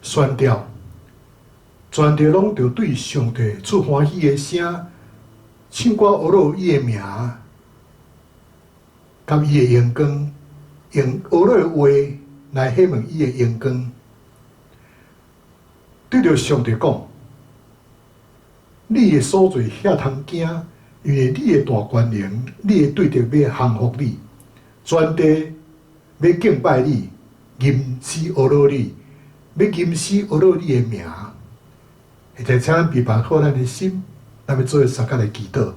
宣调，全地攏著對上帝出歡喜的聲，唱歌呵咾伊的名，佮伊的榮光，用呵咾的話來顯明伊的榮光。對著上帝講，你的所做遐通驚，因為你的大權能，你的對敵欲降服你，全地欲敬拜你，吟詩呵咾你。欲吟詩呵咾你的名，現在請咱閉目好咱的心，咱欲做伙相佮來祈禱。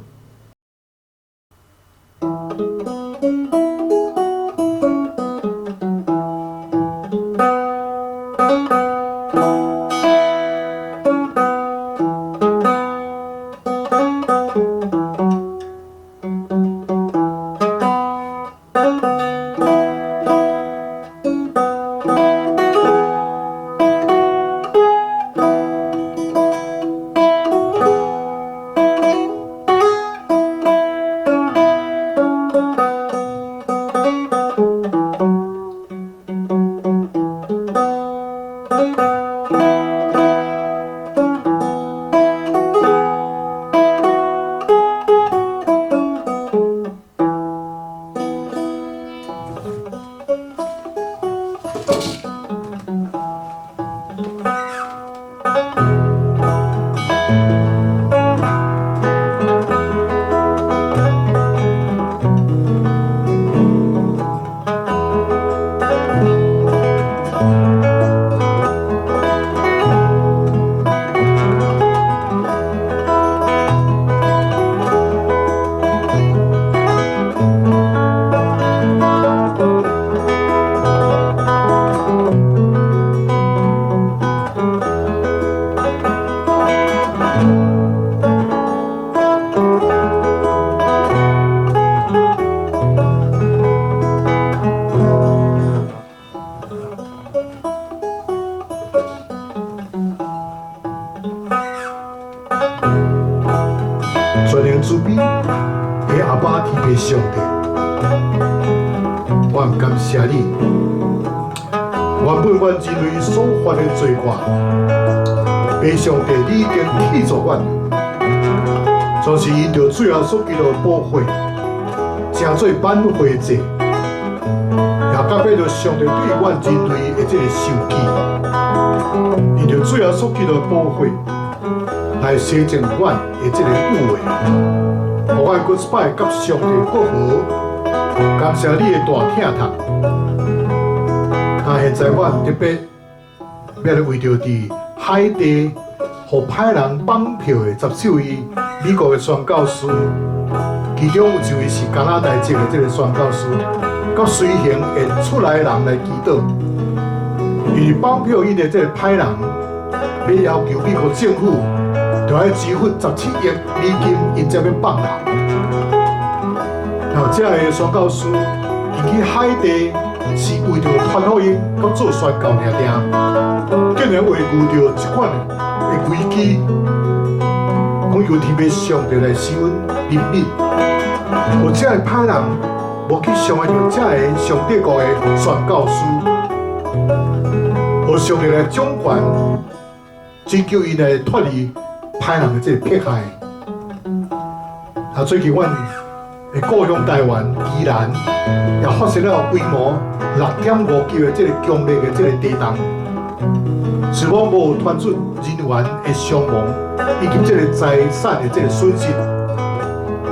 全能慈悲的阿爸天父上帝，我感謝你。原本阮人類所犯的罪過，父上帝你已經棄絕阮，就是因著主耶穌基督的寶血，成做挽回祭，也改變著上帝對阮人類的這個受記，因著主耶穌基督的寶血來洗淨阮的這個污穢，予阮閣一擺佮上帝復和，感謝你的大疼痛。但現在阮特別欲來為著佇海地予歹人綁票的14位美國的宣教師，其中有一位是加拿大籍的這個宣教師，佮隨行會出來的人來祈禱，因為綁票𪜶的這個歹人欲要求美國政府著愛支付17億美金，𪜶才欲放人。然後這个宣教師𪜶去海地是為著傳福音佮做宣教爾爾，竟然會遇著這款的危機，講求天父上帝來施恩憐憫，予這个歹人無去傷害著這个上帝國的宣教師，予上帝來掌權，拯救𪜶來脫離歹人的這个迫害。啊，最近阮的故鄉台灣宜蘭也發生了規模6.5級的這個強烈的這個地動，雖講無傳出人員的傷亡以及這個財產的這個損失，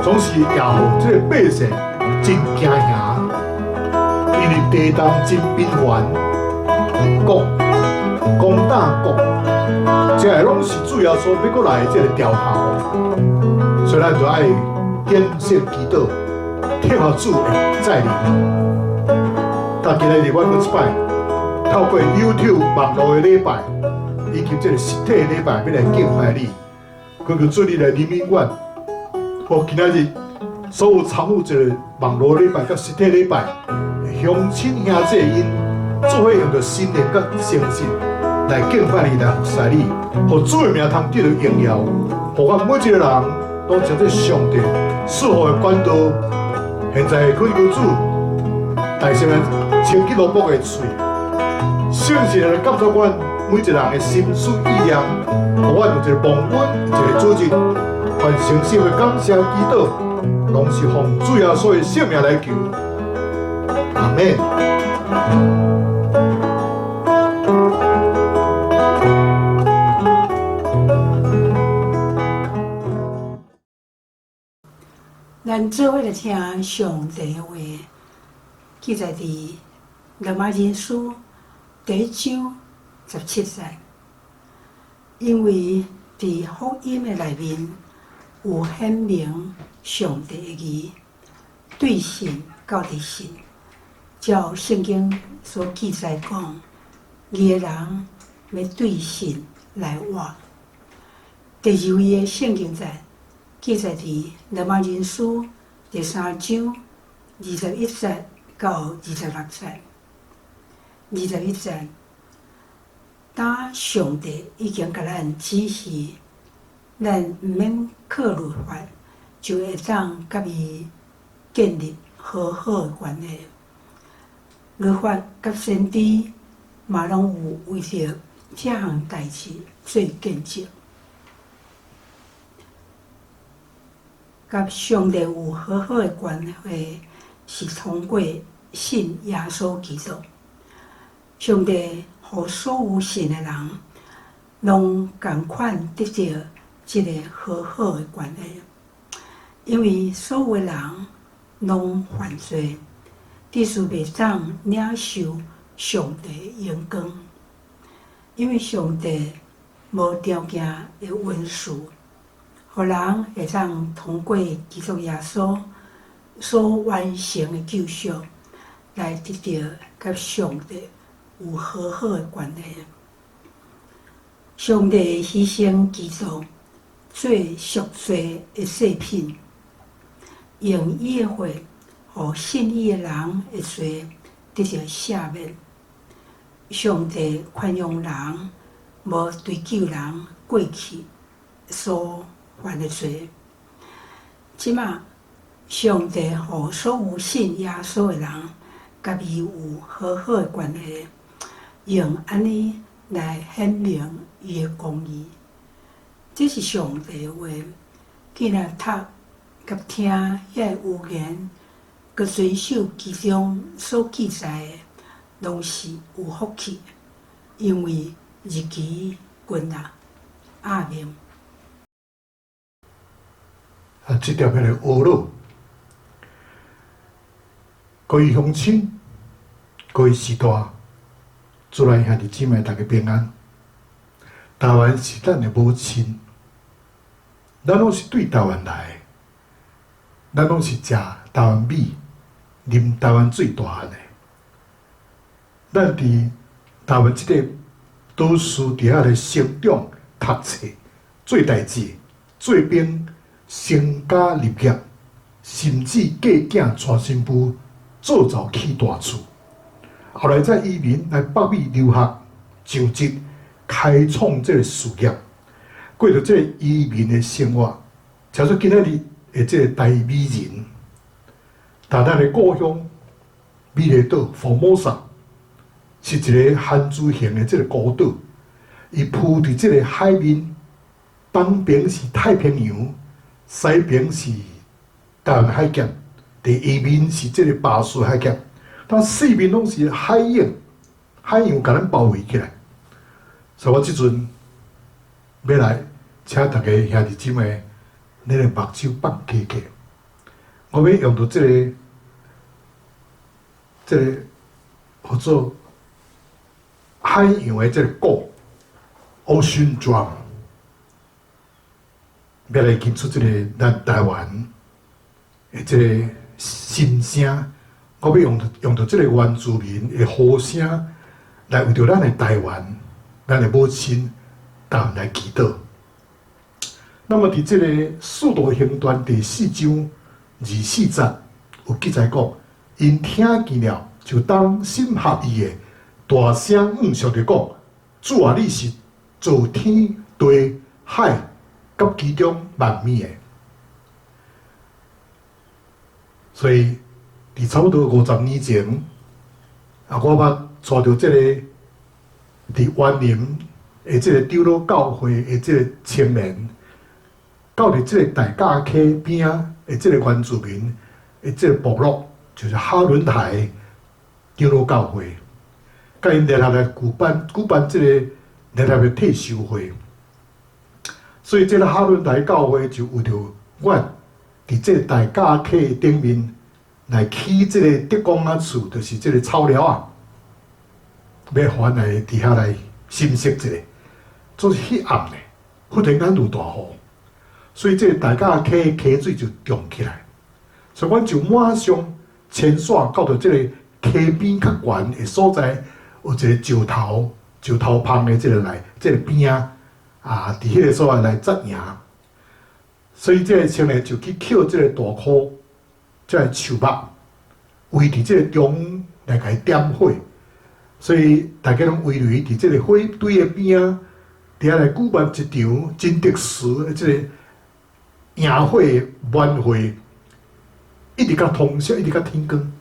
總是也予這个百姓真驚嚇，因為地動真頻繁，國攻打國，這个攏是主耶穌欲閣來的這个兆頭，所以咱就愛謹慎祈禱，聽候主的再臨。但今仔日我閣一擺透過 YouTube 網路的禮拜，以及這个實體的禮拜，欲來敬拜你，懇求主你來憐憫阮。予今仔日所有參與這个網路禮拜佮實體禮拜鄉親兄弟𪜶，做伙用著心靈佮誠實來敬拜你，來服侍你，予主的名通得著榮耀，予阮每一个人攏成做上帝賜福的管道。現在懇求主，大聲清潔蘿蔔的喙，誠實來監察阮每一个人的心思意念，予阮有一个蒙恩，一个主日，願誠心的感謝祈禱，攏是奉主耶穌的聖名來求，阿們。咱做伙來聽上帝的話，記載佇羅馬人書第一章十七節。因為佇福音的內面有顯明上帝的義，對信到佇信，照聖經所記載講，義的人欲對信來活。第二位的聖經節記載佇羅馬人書第三章21節到26節。21節，當上帝已經共咱指示，咱毋免靠律法，就會當佮伊建立和好的關係。律法佮先知嘛攏有為著這項代誌做見證。佮上帝有和好的關係，是通過信耶穌基督。上帝予所有信的人，攏仝款得著這个和好的關係，因為所有的人攏犯罪，致使袂當領受上帝的榮光。因為上帝無條件的恩賜，予人會當通過基督耶穌所完成的救贖，來得著佮上帝有和好的關係。上帝犧牲基督做贖罪的祭品，用伊的血，予信伊的人的罪得著赦免。上帝寬容人，無追究人過去所犯的罪。這馬，上帝予所有信耶穌的人，佮伊有和好的關係，用按呢來顯明伊的公義。這是上帝的話，既然讀佮聽遐个預言，閣遵守其中所記載的，攏是有福氣，因為日期近啊。阿們。啊，這條片的學了，各位鄉親，各位序大，主內兄弟姊妹，大家平安。台灣是咱的母親，咱攏是對台灣來的，咱攏是食台灣米、啉台灣水大漢的。咱佇台灣這個島嶼佇遐咧成長、讀冊、做代誌、做兵、成家立業，甚至嫁囝娶新婦、做灶起大厝。後來再移民來北美留學、就職、開創這个事業，過著這个移民的生活，成做今仔日的這个台美人。但咱的故鄉美麗島福摩薩是一个番薯形的這个孤島，伊浮佇這个海面，東邊是太平洋，西邊是台灣海峽，佇下面是這个巴士海峽。但四面攏是海洋，海洋共咱包圍起來。所以我這陣欲來請大家兄弟姊妹，恁的目睭放開開。我欲用著這個號做海洋的這個鼓 Ocean Drum，欲來吟出這個咱台灣的這個心聲。我欲用著這個原住民的呼聲，來為著咱的台灣、咱的母親，共來祈禱。那麼佇這個《使徒行傳》第四章二四節有記載講，𪜶聽見了，就同心合意的大聲向上帝講：主啊，你是造天地海佮其中萬物的。所以，佇差不多50年前，啊，我捌帶著這個佇雲林的這個長老教會的這個青年，到佇這個大甲溪邊仔的這個原住民的這個部落，就是哈倫台長老教會，佮𪜶聯合來舉辦這個聯合的退修會。所以，這個哈倫台教會就為著阮佇這個大甲溪頂面來起這個竹公仔厝，就是這個草寮仔，欲予阮來佇遐來心息一下。總是彼暗呢，忽然間落大雨，所以這個大甲溪溪水就漲起來，所以阮就馬上遷徙到著這個溪邊較懸的所在，有一個石頭棚的這個來，這個邊仔啊，佇彼個所在來紮營。所以這個青年就去抾這個大箍，這個樹木，圍佇這個中來共伊點火。所以大家攏圍圍佇這個火堆的邊仔，佇遐來舉辦一場真特殊的這個營火晚會，一直到通宵，一直到天光。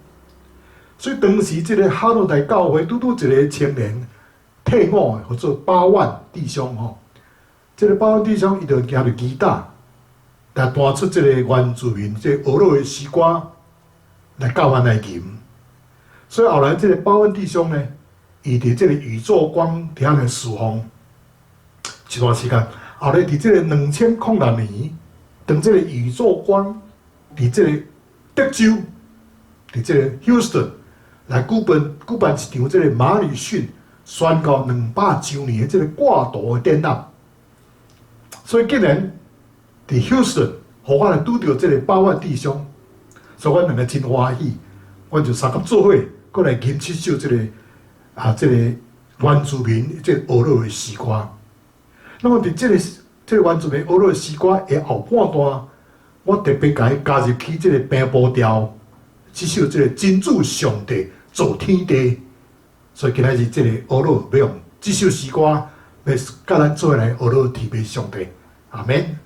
所以當時這個哈倫台教會拄拄一個青年退伍的，號做八萬弟兄吼。這個八萬弟兄，伊就舉著吉他來彈出這個原住民這個呵咾的詩歌來教阮來吟。所以後來這個八萬弟兄呢，伊佇這個宇宙光佇遐來侍奉一段時間。後來佇這個2006年，當這個宇宙光佇這個德州，佇這個 Houston 來舉辦一場這個馬禮遜宣告200週年的這個掛圖的展覽。所以竟然佇 Houston，予我來拄著這個百萬弟兄，所以阮兩个真歡喜，阮就相佮做伙，閣來吟這首這個啊，這個原住民這個呵咾的詩歌。那麼佇這個原住民呵咾的詩歌的後半段，我特別共伊加入去這個平步調，這首這個真主上帝造天地。所以今仔日這個呵咾欲用這首詩歌，欲佮咱做伙來呵咾提拜上帝。阿們。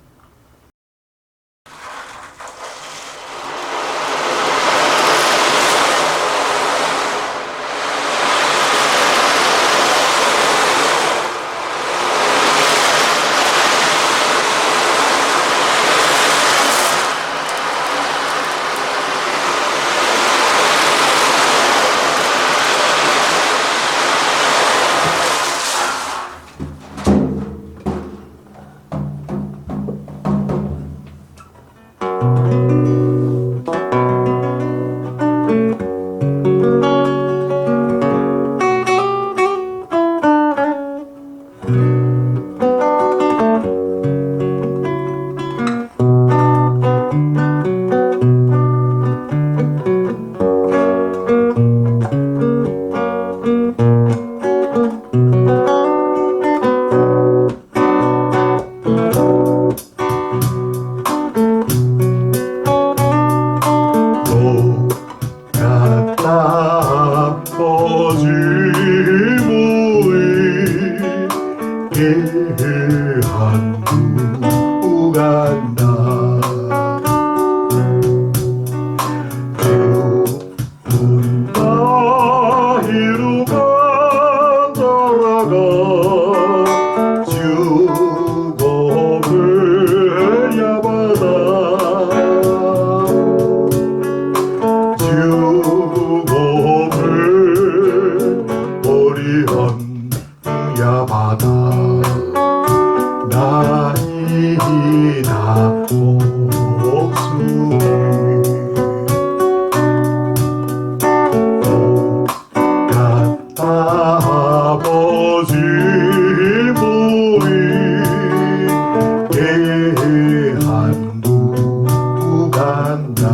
죽음을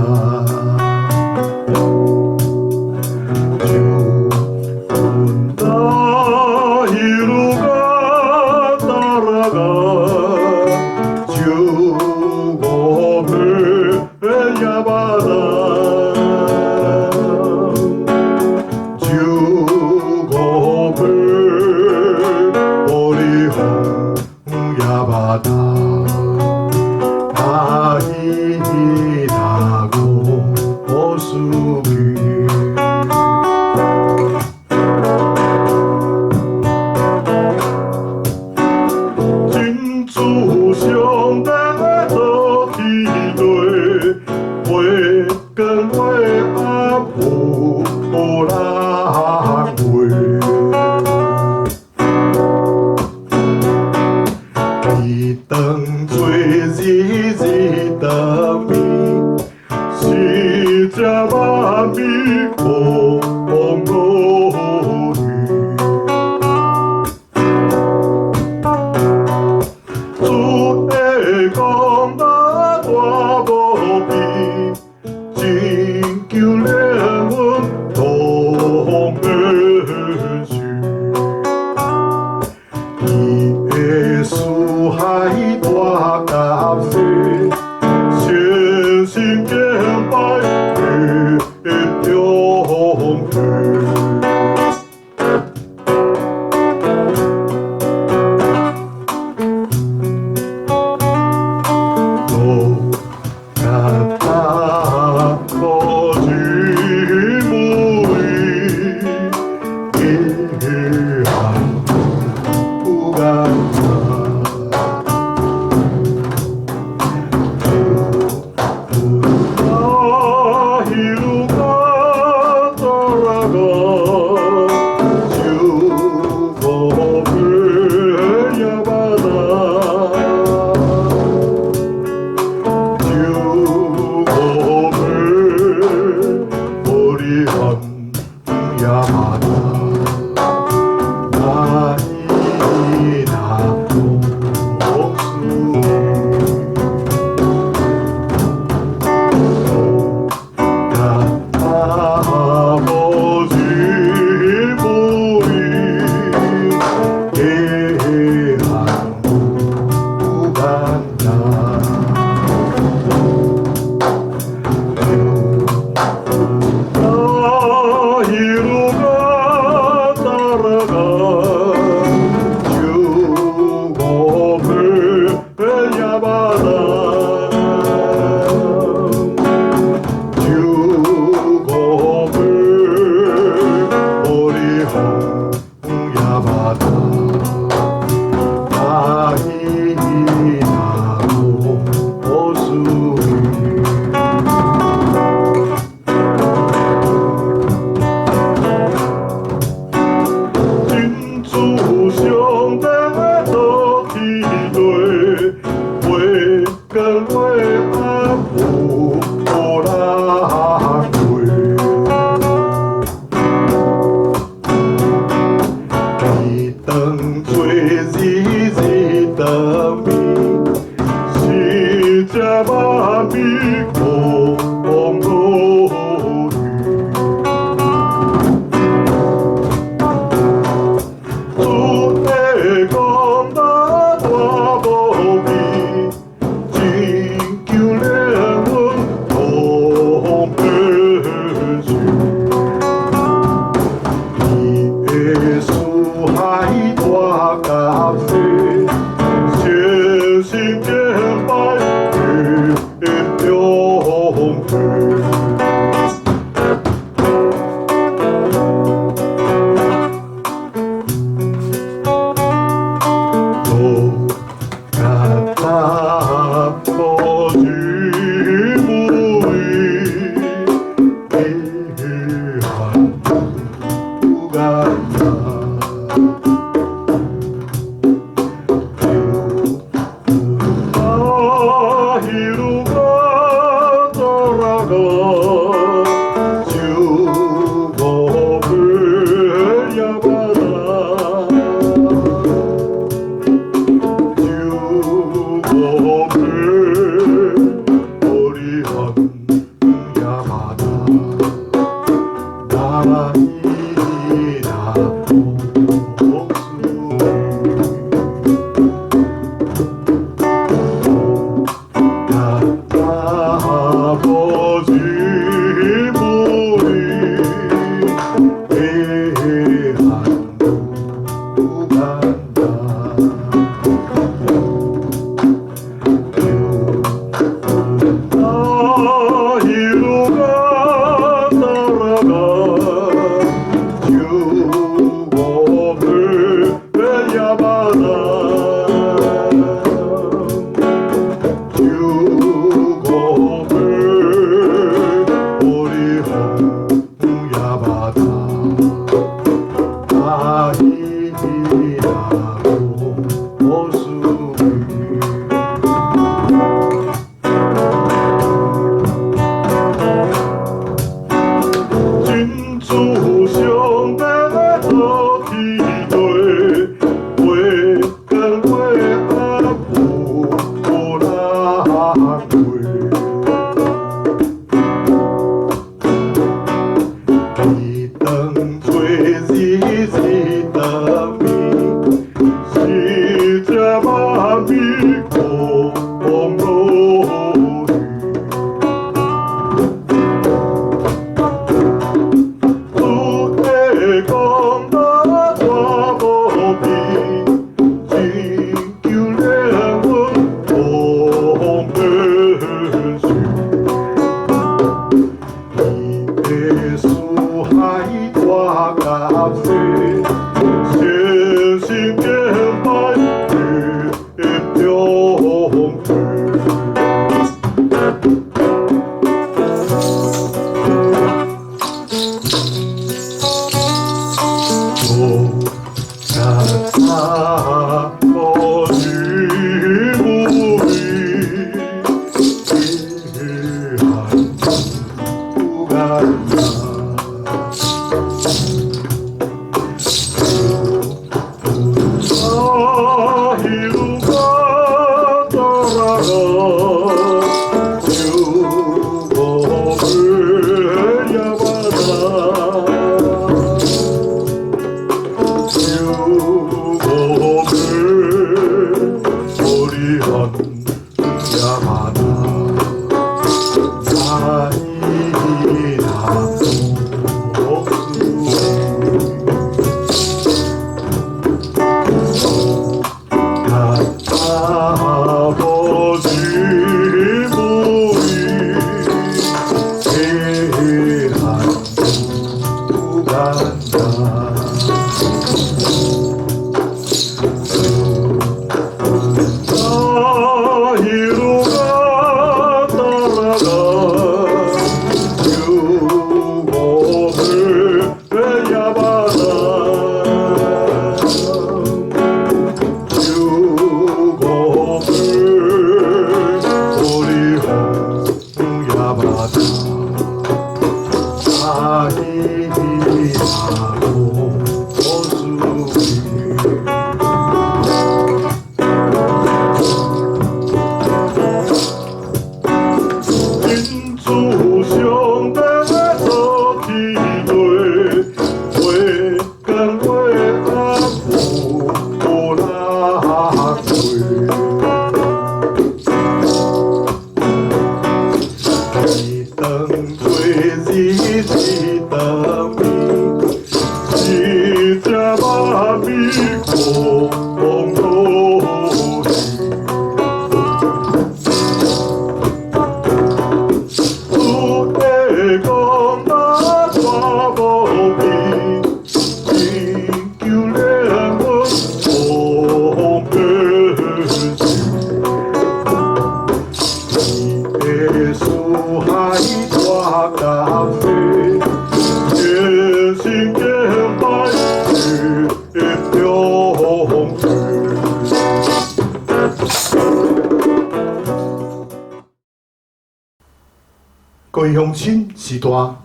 各位乡亲、序大、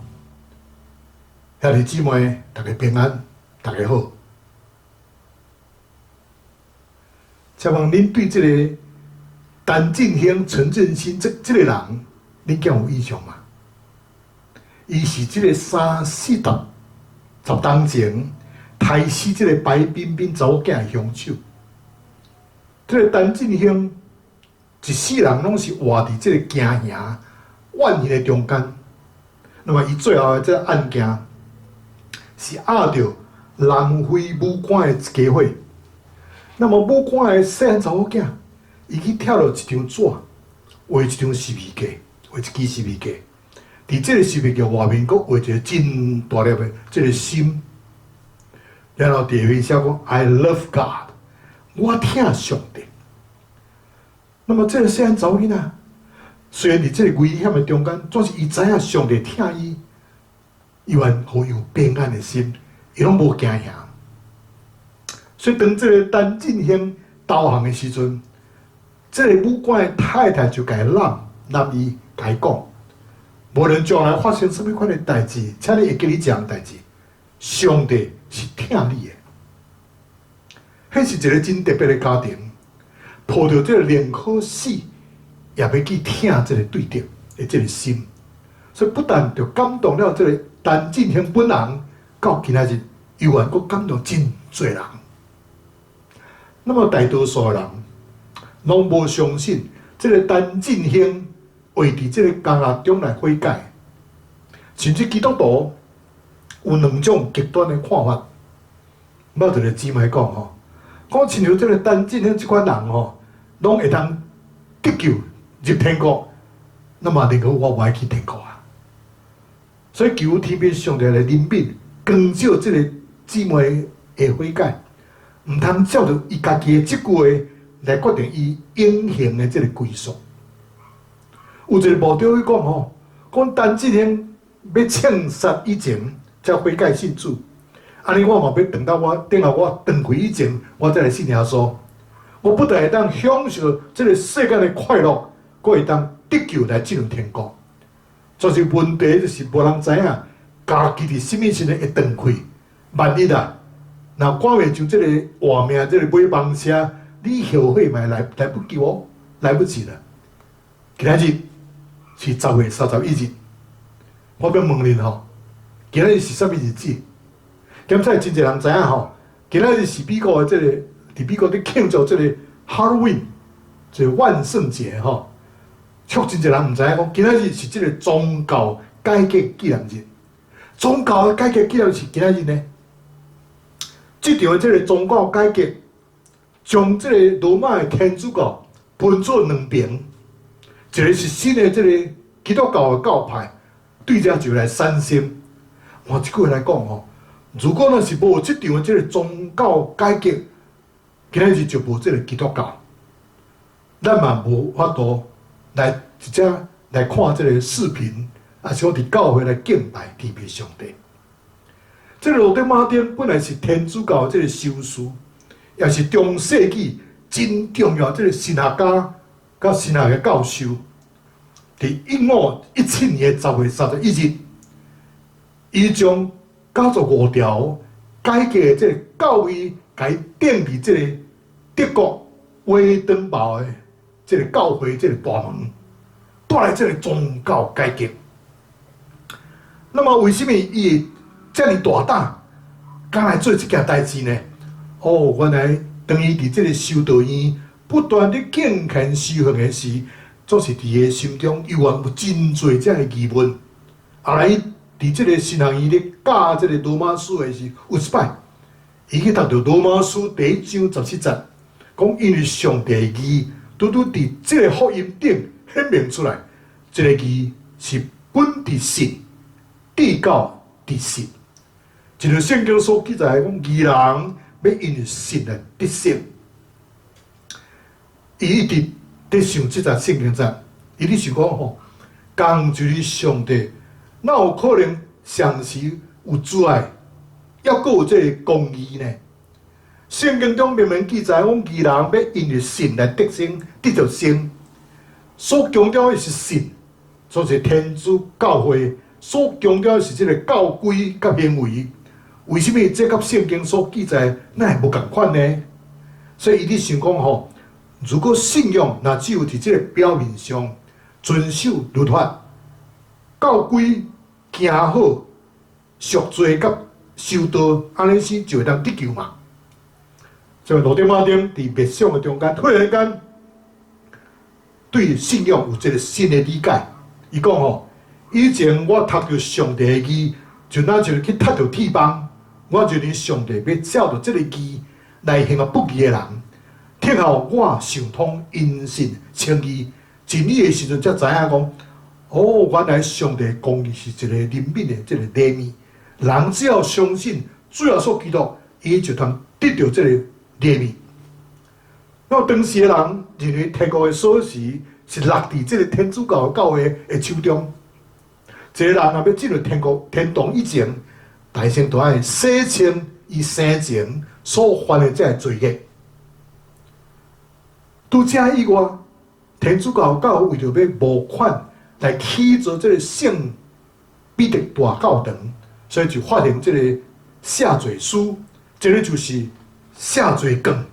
兄弟姊妹，大家平安，大家好。请问恁对這个陳振興、陳振新這個人，恁敢有印象嗎？伊是這個三四十十冬前刣死這個白冰冰查某囝的兇手。這個陳振興一世人攏是活佇這個驚嚇怨恨的中間。那麼，伊最後的這個案件是壓著南非武官的一家伙。那麼武官的細漢查某囝，伊去拆落一張紙，畫一張十字架，畫一支十字架。佇這個十字架外面，閣畫一個真大粒的這個心。然後佇下面寫講：I love God，我疼上帝。那麼這個細漢查某囡仔，雖然佇這個危險的中間，總是伊知影上帝疼伊，伊願予伊有平安的心，伊攏無驚嚇。所以當這個陳振興投降的時陣，這個武官的太太就共伊攬攬伊，共伊講：無論將來發生啥物款的代誌，請你會記得這項代誌，上帝是疼你的。彼是一個真特別的家庭，抱著這個寧可死，也欲去疼這個對敵的這個心，所以不但就感動了這個陳振興本人，到今仔日猶原閣感動真濟人。那麼大多數的人攏無相信這個陳振興會佇這個監獄中來悔改，甚至基督徒有兩種極端的看法。我一個姊妹講吼，講親像這個陳振興這款人吼，攏會當得救入天國，那麼寧可我無愛去天國啊。所以求天父上帝來憐憫，光照這個姊妹的悔改，毋通照著伊家己的這句話來決定伊永恆的這個歸宿。有有一个牧長伊講吼，講陳志興欲槍殺以前才悔改信主，按呢我嘛欲等到我等下我斷氣以前，我才來信耶穌。我不但會當享受這个世間的快樂，閣會當得救來進入天國。就是問題就是無人知影，家己佇啥物時陣會斷氣。萬一啊，若趕袂上這个活命這个尾班車，你後悔嘛來不及哦，來不及了。今仔日是10月31日，我欲問恁吼，今仔日是啥物日子？敢知真濟人知影吼？今仔日是美國的這个，佇美國咧慶祝這個 Halloween，這個萬聖節吼。卻真濟人毋知影講，今仔日是這個宗教改革紀念日。宗教的改革紀念日是今仔日呢？這場的這个宗教改革，將這个羅馬的天主教分做兩邊，一个是新的這个基督教的教派，對這就來產生。換一句話來講吼，如果若是無這場的這个宗教改革，今仔日就無這个基督教，咱嘛無法度來直接來看這个視頻，抑是講佇教會來敬拜天父上帝。這个路德馬丁本來是天主教的這个修士，也是中世紀真重要這个神學家佮神學的教授。佇1517年10月31日，伊將家族五條改革的這个教義，共伊釘佇這个德國威登堡的這个教會這个大門，帶來這个宗教改革。那麼為啥物伊會遮爾大膽，敢來做這件代誌呢？哦，原來當伊佇這个修道院不斷咧敬虔修行的時，總是佇伊心中猶原有真濟這个疑問。後來伊佇這个神學院咧教這个羅馬書的時，有一擺，伊去讀著羅馬書第一章17節，講因為上帝的義，拄拄佇這个福音頂顯明出來，這个義是本佇信，至到佇信。就像聖經所記載講，義人欲因為信來得生。伊一直佇想這節聖經節，伊咧想講吼，仝一个上帝，哪有可能同時有慈愛，猶閣有這个公義呢？聖經中明明記載講，義人欲因為信來得生，得著生。所強調的是信，就是天主教會所強調的是這个教規佮行為。為啥物這佮聖經所記載哪會無仝款呢？所以伊咧想講吼，如果信仰若只有佇這个表面上遵守律法、教規、行好、贖罪佮修道，按呢時就會當得救嘛？所以路德馬丁佇默想的中間，突然間對信仰有一个新的理解。伊講吼，以前我讀著上帝的義，就若像去踢著鐵枋。我認為上帝欲照著這个義來刑罰不義的人，聽後我想通因信稱義，真理的時陣才知影講，哦，原來上帝公義是一个憐憫的這个禮物。人只要相信主耶穌基督，伊就通得著這个禮物。那當時的人認為天國的鎖匙是落佇這个天主教的教會的手中。一个人若欲進入天國天堂以前，大先都愛洗清伊生前所犯的這个罪孽。除這以外，天主教教會為著欲募款來起造這个聖彼得大教堂，所以就發明這个赦罪書，這个就是赦罪券。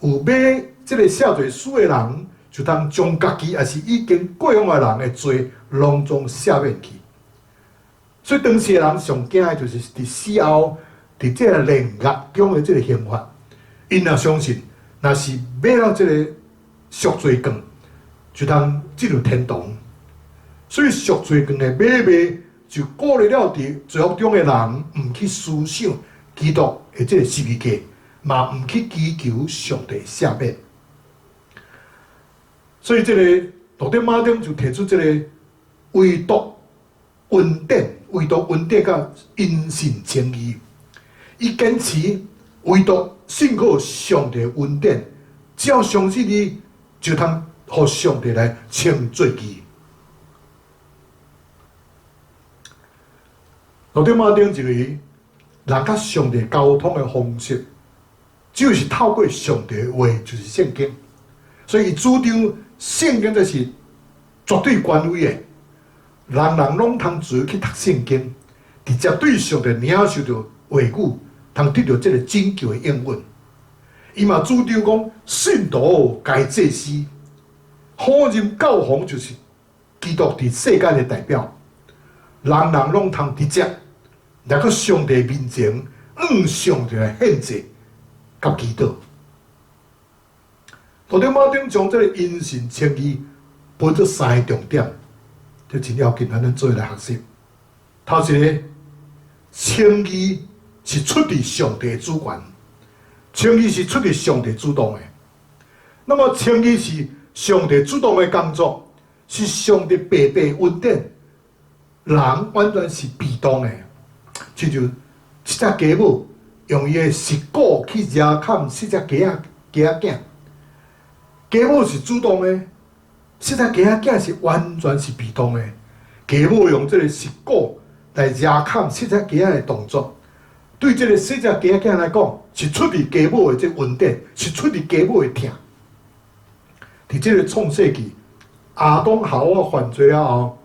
有買這个赦罪書的人，就通將家己抑是已經過往的人的罪，攏總赦免去。所以當時的人上驚的就是佇死後，佇這个煉獄中的這个刑罰。𪜶若相信，若是買了這个贖罪券，就通進入天堂。所以贖罪券的買賣，就鼓勵了佇罪惡中的人，毋去思想基督的這个十字架，嘛毋去祈求上帝赦免。所以這个路德馬丁就提出這个唯獨恩典，唯獨恩典佮因信稱義。伊堅持唯獨信靠上帝恩典，只要相信伊，就通予上帝來稱做義。路德馬丁認為，人佮上帝溝通的方式，只有是透過上帝的話，就是聖經。所以，伊主張聖經這是絕對權威的，人人攏通自由去讀聖經，直接對上帝領受著話語，通得著這個拯救的應允。伊嘛主張講，信徒該祭司，好任教皇就是基督佇世間的代表，人人攏通直接來到上帝面前，向上帝來獻祭佮祈禱。路德馬丁將這個因信稱義分做三個重點，這真要緊，咱做伙來學習。頭一个，稱義是出佇上帝主權，稱義是出佇上帝主動的。那麼稱義是上帝主動的工作，是上帝白白恩典，人完全是被動的。親像七隻雞母用伊的舌骨去蜈崁四隻雞仔雞仔囝，雞母是主動的，四隻雞仔囝是完全是被動的。雞母用這个舌骨來蜈崁四隻雞仔的動作，對這个四隻雞仔囝來講，是出佇雞母的這個恩典，是出佇雞母的疼。佇這个創世記，亞當夏娃犯罪了後，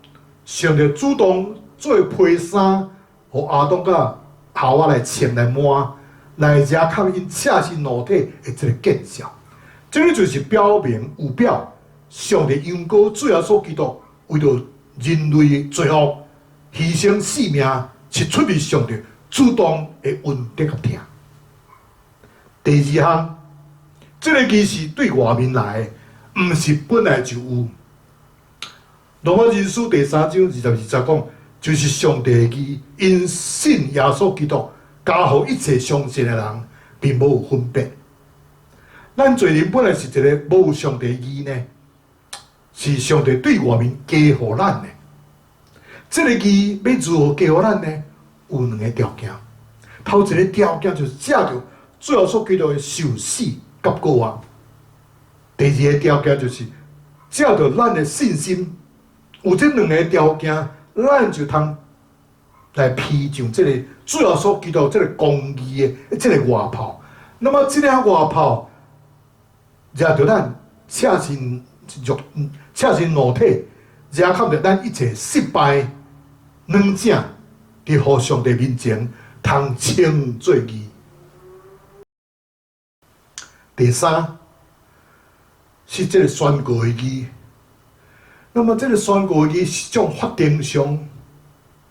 上帝主動做皮衫，予亞當佮夏娃來穿來摸，來遮看𪜶赤身露體的這个見笑。這个就是表明有表上帝羊羔主耶穌基督為著人類罪惡犧牲性命，是出自上帝主動的恩典佮疼。第二項，這个義是對外面來的，毋是本來就有。羅馬人書第三章22節講，就是上帝的義，因信耶穌基督，加予一切相信的人，並無有分別。咱罪人本來是一个無上帝義呢，是上帝對外面加予咱的。這个義欲如何加予咱呢？有兩个條件。頭一个條件就是藉著主耶穌基督的受死佮復活。第二个條件就是藉著咱的信心。有這兩个條件，咱就通來披上這个主耶穌基督這个公義的這个外袍。那麼這个外袍，掠著咱赤身肉、赤身露體，掠崁著咱一切失敗、軟正，佇予上帝面前通稱做義。第三是這个宣告的義。那麼這个宣告義是種法庭上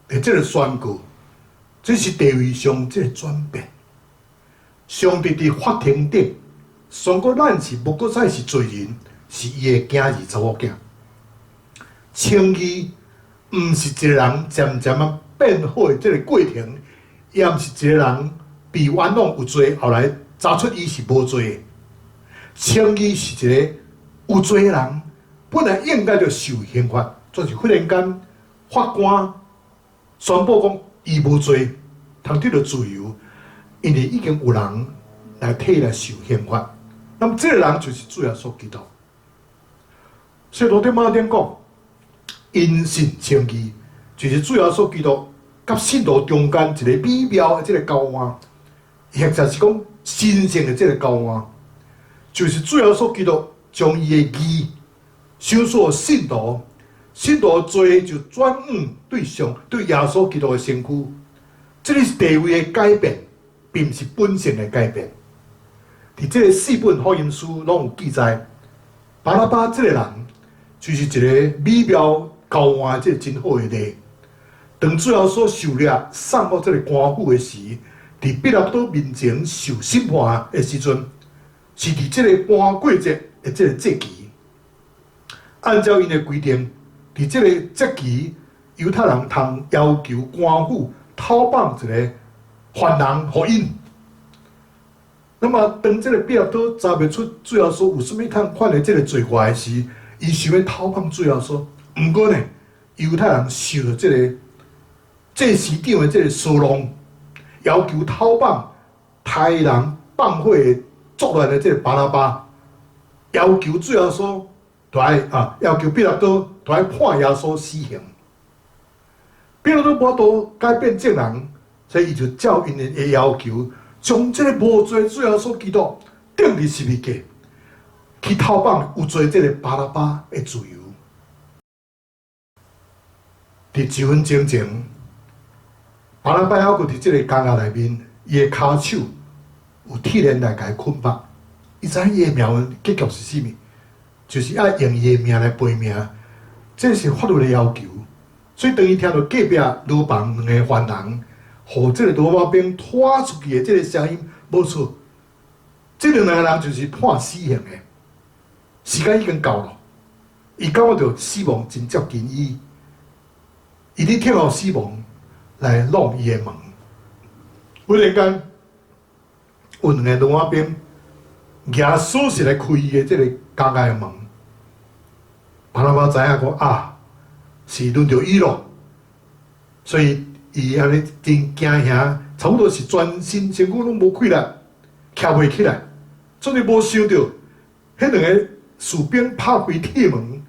的這个宣告，這是地位上這个轉變。上帝佇法庭頂宣告咱是無閣再是罪人，是伊的囝兒查某囝。稱義毋是一个人漸漸仔變好的這个過程，也毋是一个人被冤枉有罪，後來查出伊是無罪的。稱義是一个有罪的人，本來應該著受刑罰，就是忽然間法官宣布講伊無罪，通得著自由，因為已經有人來替伊來受刑罰。那麼這个人就是主耶穌基督。所以路德馬丁講，因信稱義，就是主耶穌基督佮信徒中間一个美妙的這个交換，或者是講神聖的這个交換，就是主耶穌基督將伊的義賞賜信徒，信徒罪就轉往對上對耶穌基督的身軀，這个是地位的改變，並毋是本性的改變。佇這个四本福音書攏有記載，巴拉巴這个人就是一个美妙交換這个真好的例。當主耶穌受掠送到這个官府的時，佇彼拉多面前受審判的時陣，是佇這个盤過節的這个節期。按照𪜶的規定，佇這个節期，猶太人通要求官府討放一个犯人予𪜶。那麼，當這个彼拉多查袂出主耶穌有啥物通犯的這个罪過的時，伊想欲討放主耶穌。毋過呢，猶太人受著這个祭司長的這个騷弄，要求討放刣人放火作亂的這个巴拉巴，要求主耶穌著愛啊，要求彼拉多著愛判耶穌死刑。彼拉多無法度改變眾人，所以伊就照𪜶的要求，將這个無罪主耶穌基督釘佇十字架，去討放有罪這个巴拉巴的自由。佇一分鐘前，巴拉巴猶閣佇這个監獄內面，伊的跤手有鐵鏈來共伊捆綁。伊知影伊的命運結局是啥物，就是愛用伊的命來賠命，這是法律的要求。所以當伊聽著隔壁牢房兩个犯人，予這个羅馬兵拖出去的這个聲音，無錯，這兩个人就是判死刑的，時間已經到了，伊感覺著死亡真接近伊，伊咧聽候死亡來挵伊的門。忽然間，有兩个羅馬兵舉鎖匙來開伊的這个監獄的門，巴拉巴知影講啊，是輪著伊咯，所以伊按呢真驚嚇，差不多是全身身軀攏無氣力，徛袂起來，總之無想著，彼兩个士兵拍開鐵門，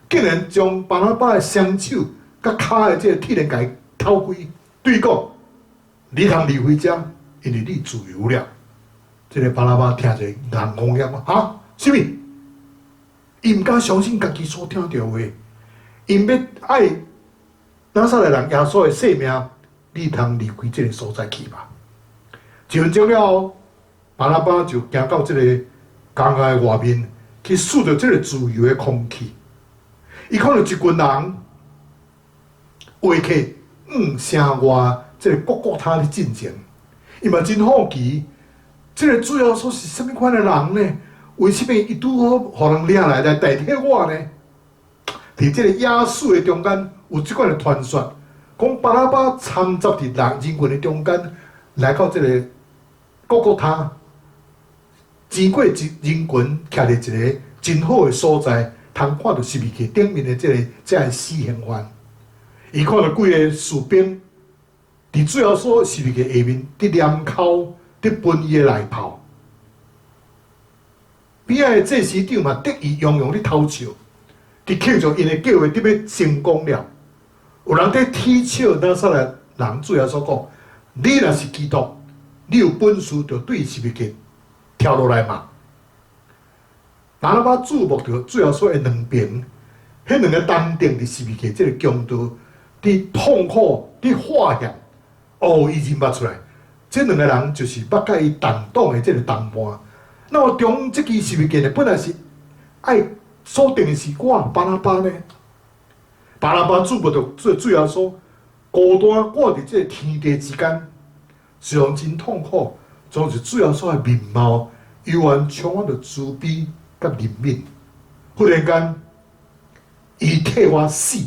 竟然將巴拉巴的雙手佮跤的這个鐵鏈共伊抽開，對伊講：你通離開遮，因為你自由了。這个巴拉巴聽者硬講遐講，哈，啥物？伊毋敢相信家己所聽著的話，𪜶欲愛拿撒勒人耶穌的性命，你通離開這个所在去吧。一分鐘了後，巴拉巴就行到這个監獄的外面，去嗅著這个自由的空氣。伊看著一群人圍客向城外這个各各他咧進前，伊嘛真好奇，這个主耶穌是啥物款的人呢？為啥物伊拄好予人領來來代替我呢？佇這个野史的中間有這款的傳說，講巴拉巴摻雜佇人人群的中間，來到這个各各他，經過一人群，徛佇一个真好的所在，通看著十字架頂面的這个死刑犯。伊看著幾个士兵佇主耶穌十字架下面佇念哭，佇噴伊的內泡。邊仔的祭司長嘛得意洋洋咧偷笑，佇慶祝𪜶的計劃得欲成功了。有人佇恥笑拿撒勒人主耶穌講：你若是基督，你有本事就對十字架跳落來嘛。巴拉巴注目著主耶穌的兩邊，彼兩个同釘佇十字架這个強盜，佇痛苦、佇發現，哦，伊認捌出來，這兩个人就是捌佮伊同黨的這个同伴。那麼中這支十字架呢，本來是愛鎖定的是我巴拉巴呢。巴拉巴注目著主耶穌孤單掛佇這个天地之間，雖然真痛苦，總是主耶穌的面貌猶原充滿著慈悲佮憐憫。忽然間，伊替我死，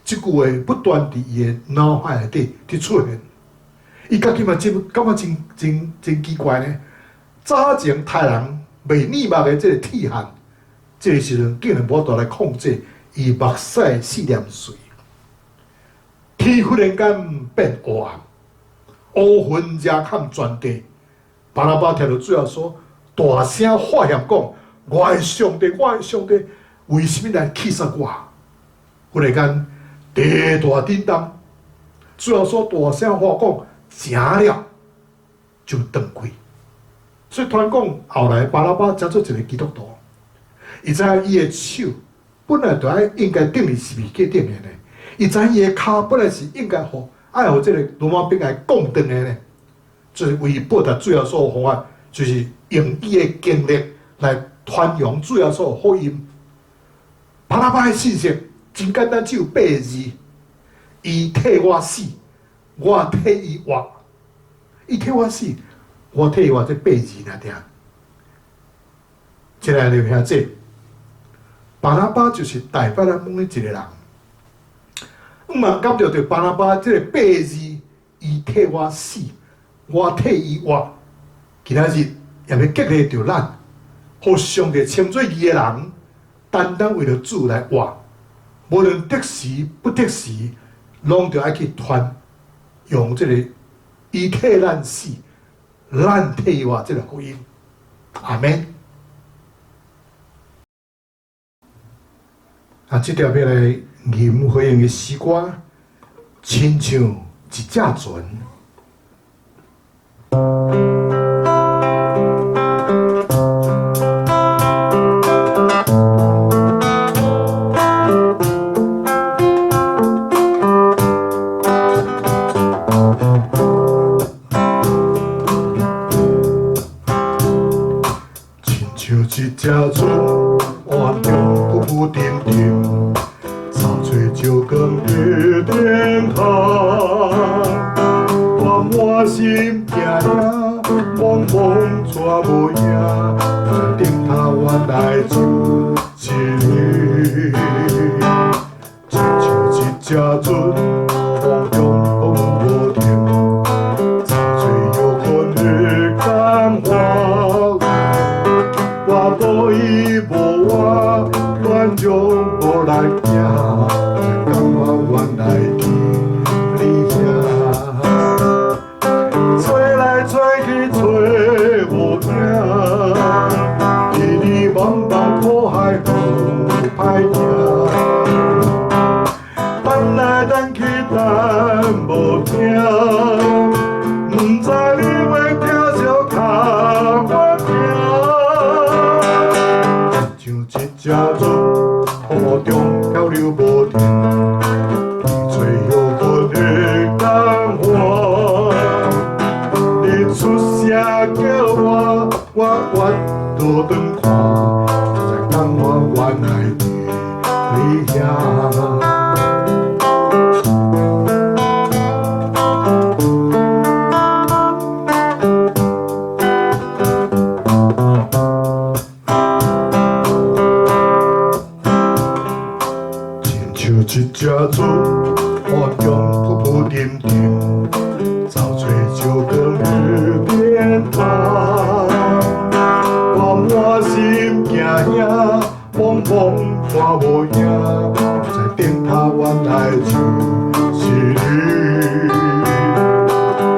這句話不斷佇伊的腦海內底佇出現。伊家己嘛真感覺真真真奇怪呢。早前刣人袂膩目的這个鐵漢，這个時陣竟然無法度來控制伊目屎的四粒水。天忽然間變烏暗，烏雲遮蓋全地。巴拉巴聽著主耶穌大聲發現講：我的上帝，我的上帝，為什麼來棄殺我？忽然間地大震動，主耶穌大聲喊講：成了，就斷氣。所以傳講後來巴拉巴成做一个基督徒，伊知影伊的手本來就愛應該釘佇十字架頂的呢，伊知影伊的跤本來是應該予愛予這个羅馬兵來摃斷的呢，就是為報答主耶穌的方法，就是用伊的經歷來傳揚主耶穌的福音。巴拉巴的信息真簡單，只有八个字：伊替我死，我替伊活。伊替我死，我替伊活，這八字爾定。親愛的兄弟，巴拉巴就是代表咱每一个人。毋嘛感著著巴拉巴這个八字，伊替我死，我替伊活。今仔日也欲激勵著咱，予上帝稱做義的人，單單為著主來活，無論得時不得時，攏著愛去傳揚這个伊替咱死，咱替伊活這个福音。阿們。啊，這條欲來吟回應的詩歌，親像一隻船。親像一隻船，岸中浮浮沉沉，走揣石光的頂頭。我滿心驚影，茫茫帶無影，不知頂頭原來就是你。親像一隻船，風中浮無停，走揣摇滚的感觉。我无依無我，願將無來行，才感覺原來佇你遐。揣來揣去揣無影，佇你茫茫苦海無歹行。等來等去等無聽，毋知你話聽著較我聽。像一隻船，風雨中漂流無定，去揣摇滚的港湾。你出聲叫我，我越倒轉看，才感覺原來佇你遐。親像一隻船，海中浮浮沉沉，走揣石光的頂頭。我滿心驚影，茫茫看無影，不知頂頭原來就是你。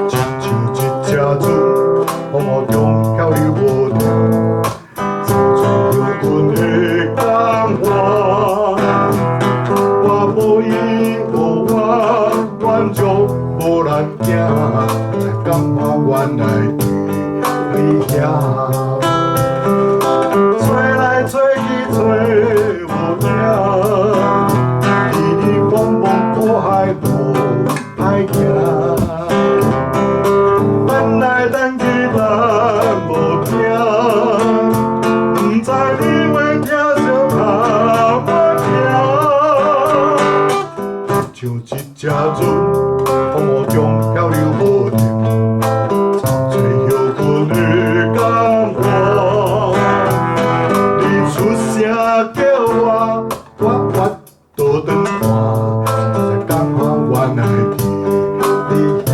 親像一隻船，風雨中漂流無定，走揣摇滚的港灣。我無依無我，願將無難行，才感覺原來佇你遐。揣來揣去揣無影，佇你茫茫苦海無歹行。等來等去等無聽，毋知你話聽著較我聽。像一隻船，風雨中漂流無定，走揣摇滚的港灣。你出聲叫我，我越倒轉看，才感覺原來佇你遐。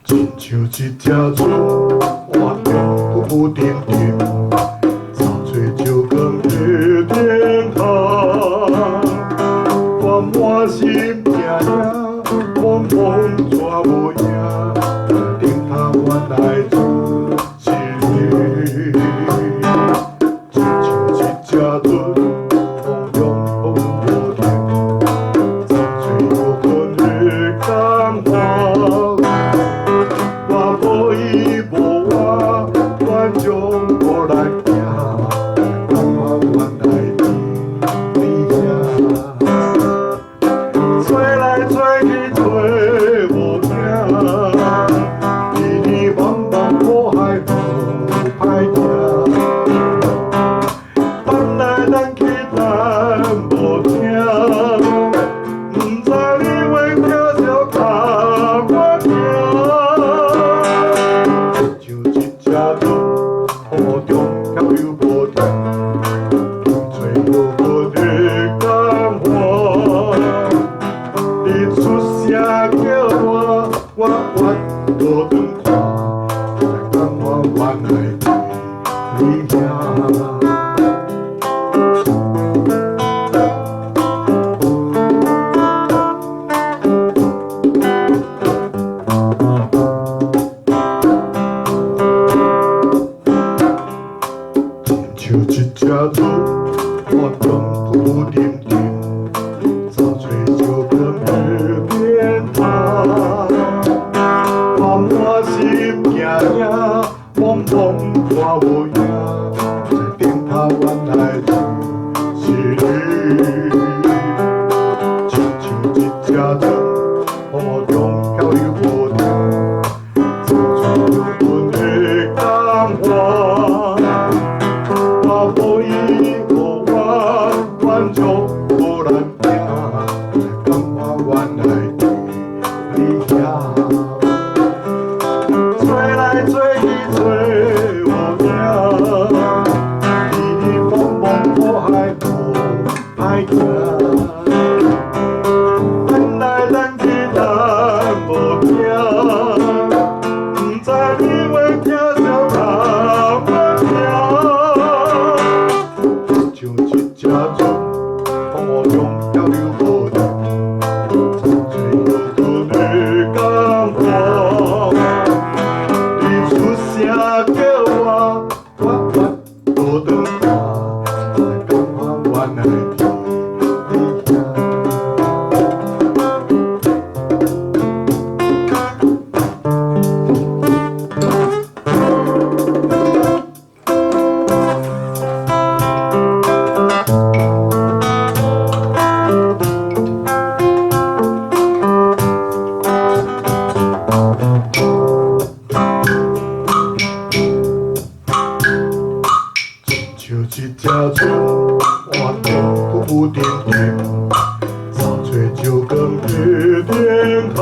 親像一隻船，岸中浮浮沉沉，走揣石光的頂頭。我滿心驚影，茫茫帶無影，不知頂頭原來就是你。親像一隻船，風中浮無停，走揣摇滚的港灣。我無依無我，願將無來行，才感覺原來佇你遐。揣來揣去揣無影，佇你茫茫苦海無歹行。等來等去等無聽，毋知你話聽著較我聽。像一隻船，風雨中漂流無定，去揣摇滚的港灣。你出聲叫我，我越倒轉看，才感覺原來。茫茫看無影，在頂頭原來就是你，親像一隻船，風雨中漂流無定，走出搖滾的港灣。我無依無我，阮將無難行，才感覺原來佇你遐。吹來吹去吹無影，佇你茫茫苦海無歹行。等來等去等無影，毋知你話聽啥共我聽。像一隻船，風雨中漂流無定，走出搖滾的港灣。你出聲叫我，我願倒轉看，才感覺原來佇你遐。像一隻船，活動浮浮沉沉，走出石光的天空。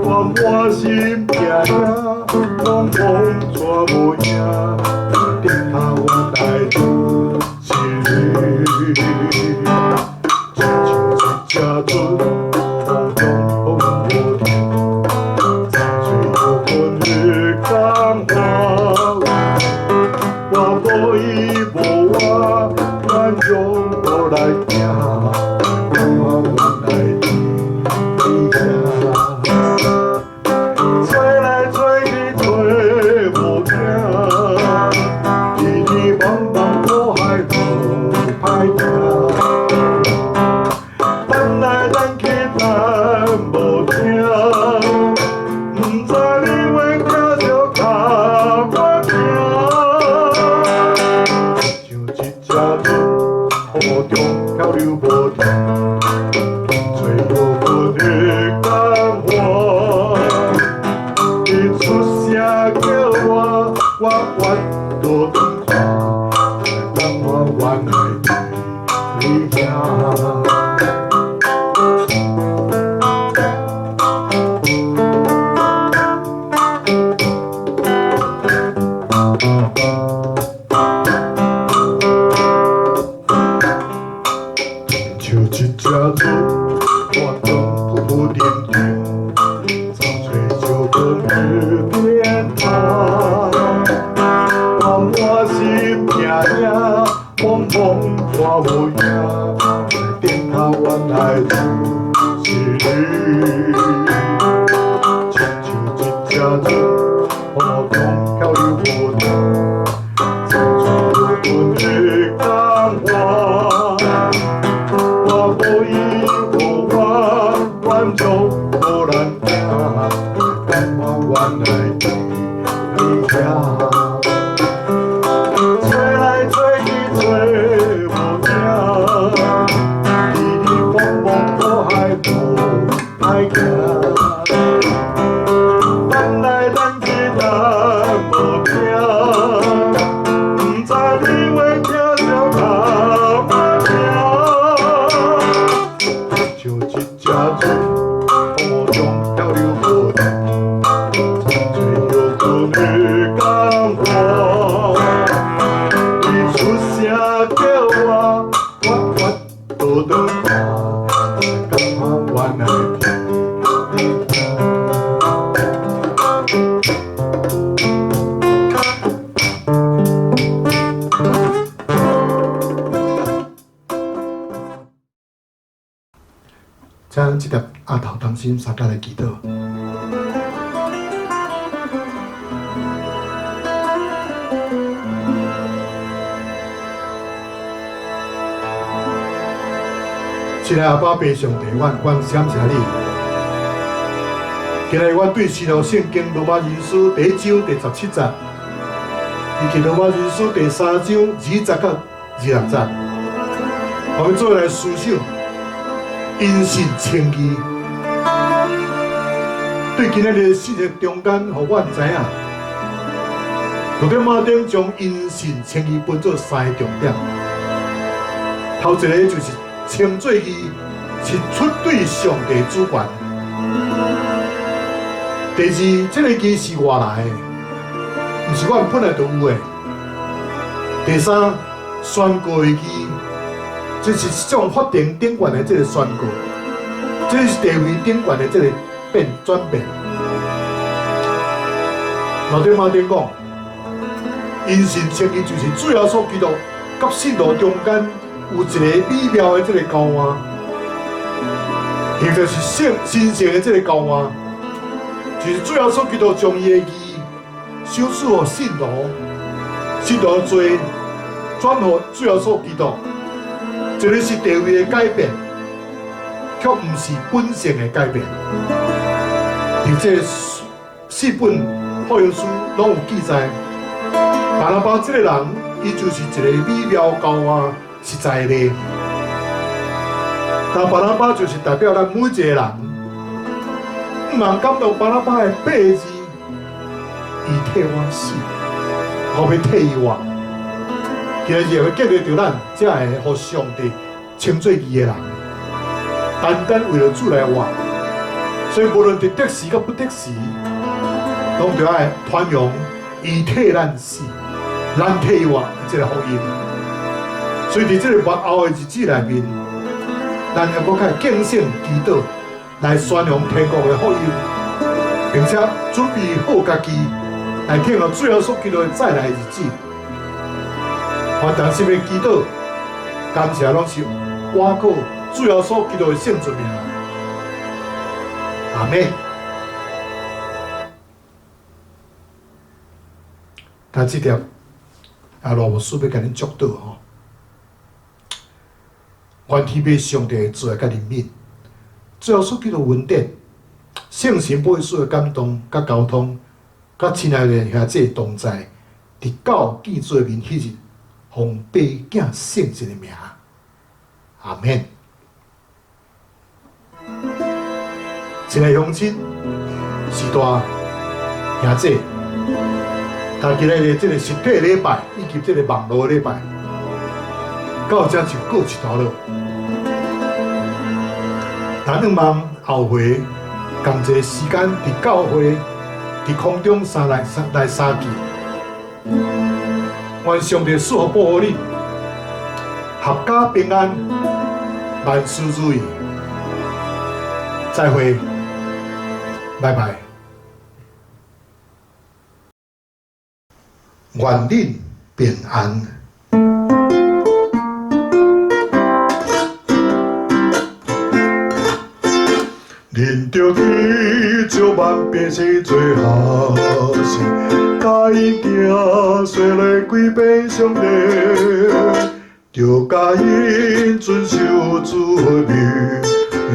我滿心驚驚，茫茫看無影，頂頭原來就是你。親像一隻船，風中浮無定，走出搖滾的港灣。我無依無我，咱將無來行，感覺原來佇你遐。吹來吹去吹無影，佇你茫茫苦海無歹行。等來等去等無影，毋知你話聽著共我聽。像一隻船，風雨中漂流無定，吹搖滾的港灣。你出聲叫我，我願倒轉看，才感覺原來佇你遐。像一隻船，活動浮浮沉沉，走出石光的天空。我滿心驚驚，茫茫看無影，在頂頭原來就是你。親像一隻船，風雨中漂流無定，走出搖滾的港灣。我無依無我，阮將無難行，才感覺原來佇你遐。吹來吹去吹無影，佇你茫茫苦海無歹行。等來等去等無影，毋知你話聽著共我聽。像一隻船，風雨中漂流無定，走出搖滾的港灣。你出聲叫我，我願倒轉看，才感覺原來佇你遐。請這粒額頭同心相佮來祈禱。親愛的阿爸父上帝，阮感謝你。今日阮對新約聖經羅馬人書第一章第十七節，以及羅馬人書第三章二節到二十節，我們做來思想因信稱義。對今日的信息中間，予阮知影，路德馬丁將因信稱義分做三個重點。頭一个就是稱做義是出對上帝主權。第二，這个義是外來的，毋是阮本來就有的。第三，宣告的義，這是一種法庭頂懸的這个宣告，這是地位頂懸的這个變轉變。路德馬丁講，因信稱義就是主耶穌基督佮信徒中間有一个美妙的這个交換，或者是聖神聖的這个交換。就是主耶穌基督將伊的義賞賜予信徒，信徒的罪轉予主耶穌基督，這个是地位的改變，卻毋是本性的改變。佇這四本福音書攏有記載，巴拿巴這个人，伊就是一个美妙交換實在的。但巴拿巴就是代表咱每一個人。毋通感動巴拿巴的八字，伊替我死，我欲替伊活。今日會激勵著咱，才會予上帝稱做義的人，單單為了主來活。所以無論佇得時佮不得時，攏著愛傳揚伊替咱死，咱替伊活這个福音。所以佇這个末後的日子內面，咱猶閣較警醒祈禱，來宣揚天國的福音，並且準備好家己來等候主耶穌基督的再來日子。我同心的祈禱，感謝攏是倚靠主耶穌基督的聖尊名。阿們。但這點啊，羅牧師欲共恁祝禱吼，願天父上帝慈愛佮憐憫，主耶穌基督恩典，聖神保惠師的感動佮交通，佮親愛的兄弟同在，直到見主的面彼日，奉父子聖神的名，阿們。親愛鄉親、序大、兄姊，但今日的這个實體禮拜以及這个網路禮拜，到這就告一段落。咱向望後回仝一个時間，佇教會佇空中三來三來相見。願上帝賜福保護你，闔家平安，萬事如意。再會，拜拜。願恁平安。恁著去招萬百姓做學生，教𪜶行洗禮歸變上帝，著教𪜶遵守主的命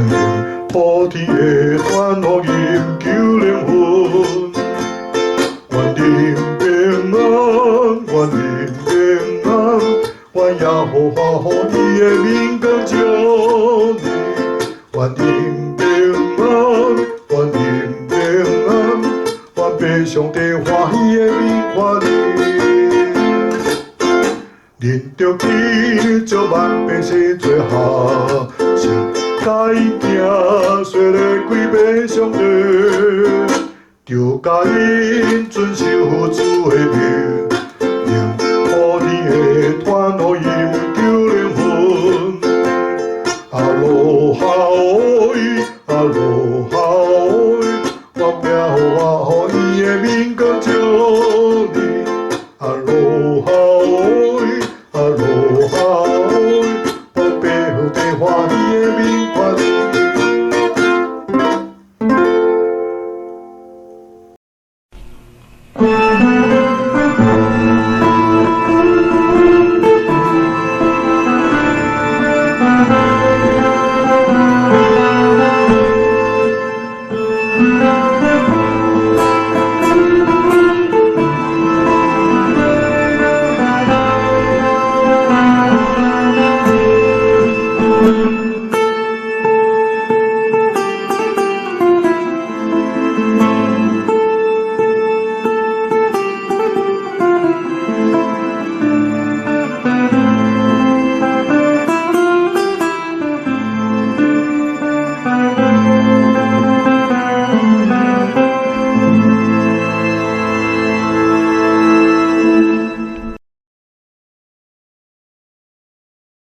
令，普天的傳福音救靈魂。願恁平安，願恁平安，願耶和華予伊的面光照你，願恁平安，願恁平安，願父上帝歡喜的面看你。恁著去招萬百姓做學生，教𪜶行洗禮歸變上帝，著教𪜶遵守主的命令，普天的傳福音救靈魂。阿羅哈喂，阿羅哈喂，願耶和華予伊的面光照你。阿羅哈喂，阿羅哈喂，願父上帝歡喜的面看你。